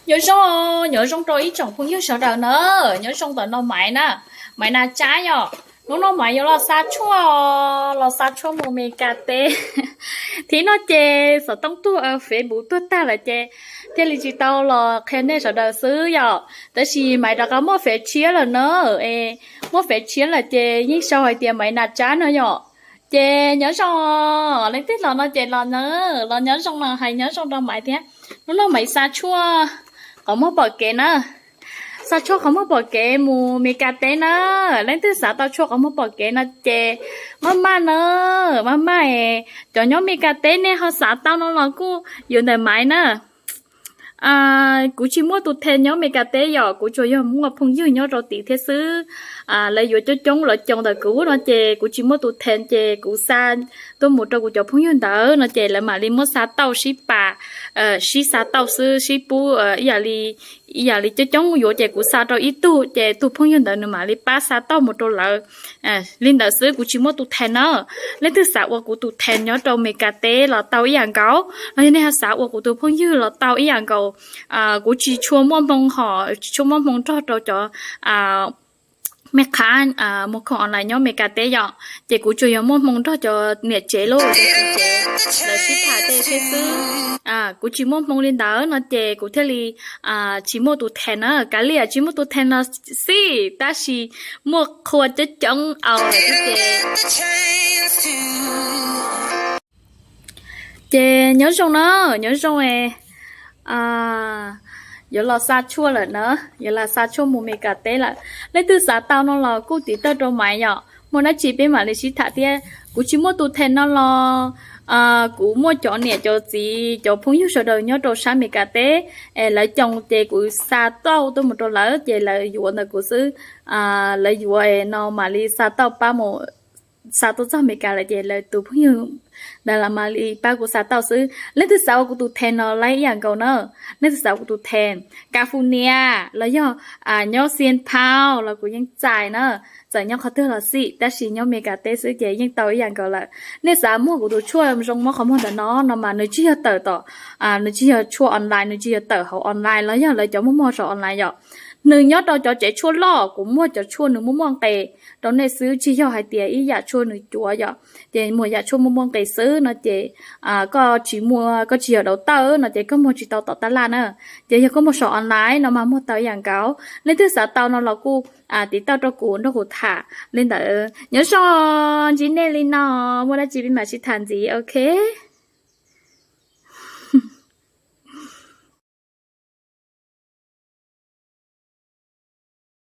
Nyob zoo, nyob zoo rau ib tsoom phooj ywg sawv daws na. Nyob zoo ntawm no Maiv na, Maiv Nas Tsab yom. Hnub no Maiv yuav los xa tshuaj, los xa tshuaj mus Meskas teb. Thib no ces xov tooj tuag, Facebook tuag tag lawm ces thiaj li tsis tau los qhia nej sawv daws xwb yom. Tab sis Maiv rov qab muaj fev tshiab lawm na, es muaj fev tshiab lawm ces yeej sau hais tias Maiv Nas Tsab no yom. Ces nyob zoo, leej twg los no ces los na, los nyob zoo no hais nyob zoo rau Maiv thiab. Hnub no Maiv xa tshuaj qhov muag pom kev na. Xa tshuaj qhov muag pom kev mus Meskas teb na. Leej twg xav tau tshuaj qhov muag pom kev no ces maj maj na, maj maj es cov nyob Meskas teb nej ho xav tau no los kuj yuav ntawm Maiv na. Kuv tsis muaj tus then nyob Meskas teb yom, kuv tsuas yog muaj phooj ywg nyob rau tim thiab xwb. Lawv yuav coob coob lawv coob ntawm kuv no ces kuv tsis muaj tus then ces kuv xa tuaj mus rau kuv cov phooj ywg ntawd no ces lawv mam li muab xa tau sib pas, sib xa tau xwb, sib pub ib yam li coob coob yuav ces kuv xa rau ib tug ces tus phooj ywg ntawd nws mam li pab xa tau mus rau lawv. Li ntawd xwb, kuv tsis muaj tus then na. Leej twg xav ua kuv tus then nyob rau Meskas teb los tau ib yam nkaus, los yog nej xav ua kuv tus phooj ywg los tau ib yam nkaus. Kuv tsis tshua muaj hmoo hom, tsis tshua muaj hmoo nrog rau cov me qhab muag khoom online nyob Meskas teb yom, ces kuv tsuas yog muaj hmoo nrog cov niam tsev lub txiv tsev lawv sib tham tej thiab xwb. Kuv tsis muaj hmoo li ntawd no ces kuv thiaj li tsis muaj tus then na. Kav liam tsis muaj tus then no xij, tab sis muaj qhua coob coob au thiab ces Ces nyob zoo na, nyob zoo es yuav los xa tshuaj lawm na, yuav los xa tshuaj mus Meskas teb lawm. Leej twg xav tau no los kuj tiv tauj rau Maiv yom, muaj dab tsi peb mam li sib tham thiab. Kuv tsis muaj tus then no los kuv muaj cov niam cov txiv cov phooj ywg sawv daws nyob rau sab Meskas teb es lawv coob ces kuv xa tauj tuaj mus rau lawv ces lawv yuav ntawm kuv xwb. Lawv yuav no mam li xa tauj pab mus, xa tuaj txog Meskas lawm ces lawv tus phooj ywg ntawd los mam li pab kuv xa tauj xwb. Leej twg xav ua kuv tus then no los ib yam nkaus na, leej twg xav ua kuv tus then, California los yog nyob Saint Paul los kuv yeej txais na. Txawm nyob qhov twg los xij, tab sis nyob Meskas teb xwb ces yeej tau ib yam nkaus lawm. Nej xav muag kuv tus tshuaj zoo mob qhov muag ntawm no no mas nws tsis yog tawm tom, nws tsis yog tshuaj online, nws tsis yog tawm hauv online los yog lawv cov muag muag saum online yom. Nws nyob rau cov tsev tshuaj loj, kuv muag cov tshuaj nws muaj muaj nqis rau nej xwb, tsis yog hais tias ib yam tshuaj nws cuav yom. Ces muag yam tshuaj muaj muaj nqis xwb no ces koj tsis muag, koj tsis yog daus tawj no ces koj muag tsis tau tom tab laj na. Ces yog koj muag saum online no mas muag tau ib yam nkaus. Leej twg xav tau no los kuj tiv tauj rau kuv nrog kuv tham li ntawd. Nyob zoo, ntsib nej li no, muaj dab tsi peb mam sib tham ntxiv, ok.